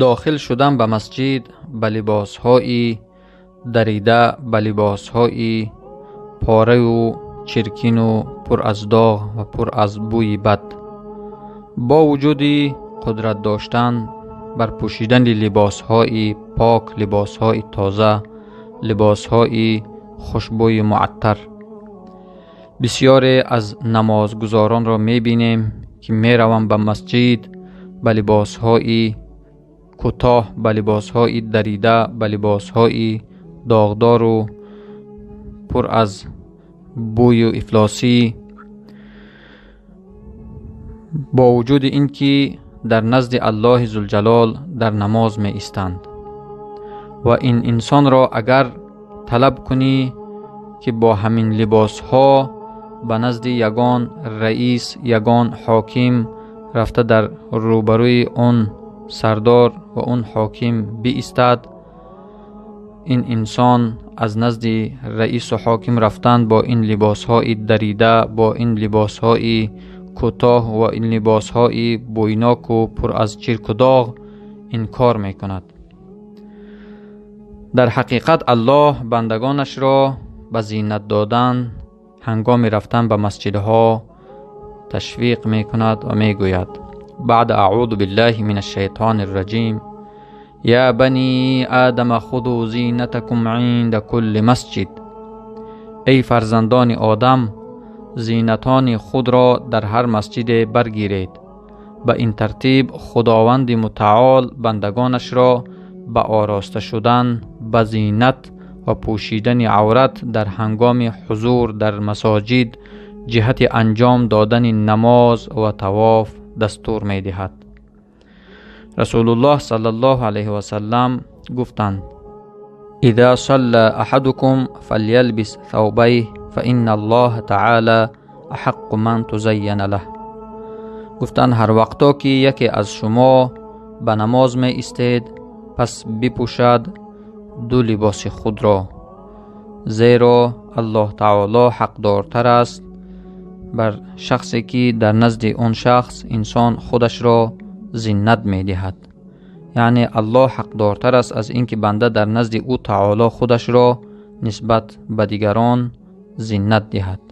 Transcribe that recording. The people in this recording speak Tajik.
Дохил шудан ба масҷид ба либосҳои дарида, ба либосҳои пораю чиркину пур аз доғ ва пур аз бӯи бад, бо вуҷуди қудрат доштан бар пӯшидани либосҳои пок, либосҳои тоза, либосҳои хушбӯи муаттар. Бисёре аз намозгузоронро мебинем, ки мераванд ба масҷид ба либосҳои кӯтоҳ, ба либосҳои дарида, ба либосҳои доғдору пур аз бӯю ифлосӣ, бо вуҷуди ин ки дар назди Аллоҳи Зулҷалол дар намоз меистанд. Ва ин инсонро агар талаб кунӣ, ки бо ҳамин либосҳо ба назди ягон раис, ягон ҳоким рафта дар рӯбарӯи он сардор ва он ҳоким биистад, ин инсон аз назди раису ҳоким рафтан бо ин либосҳои дарида, бо ин либосҳои кӯтоҳ ва ин либосҳои бӯйноку пур аз чирку доғ инкор мекунад. Дар ҳақиқат Аллоҳ бандагонашро ба зинат додан ҳангоми рафтан ба масҷидҳо ташвиқ мекунад ва мегӯяд: баъд аъузу биллаҳи мин ашшайтони рраҷим, я бани одама хузу зинатакум инда кулли масҷид. Эй фарзандони Одам, зинатони худро дар ҳар масҷиде баргиред. Ба ин тартиб Худованди Мутаол бандагонашро ба ороста шудан, ба зинат ва пӯшидани аврат дар ҳангоми ҳузур дар масоҷид ҷиҳати анҷом додани намоз ва тавоф дастур медиҳад. Расулуллоҳ саллаллоҳу алайҳи васаллам гуфтанд: иза салла аҳадукум фалялбис thawbayh фаинна аллоҳа таъала аҳаққу ман тузайяна лаҳ. Гуфтанд: ҳар вақто ки яке аз шумо ба намоз меистед, пас бипӯшад ду либоси худро, зеро Аллоҳ таоло ҳақдортар аст бар шахсе, ки дар назди он шахс инсон худашро зинат медиҳад. Яъне Аллоҳ ҳақдортар аст аз ин ки банда дар назди ӯ таоло худашро нисбат ба дигарон зинат диҳад.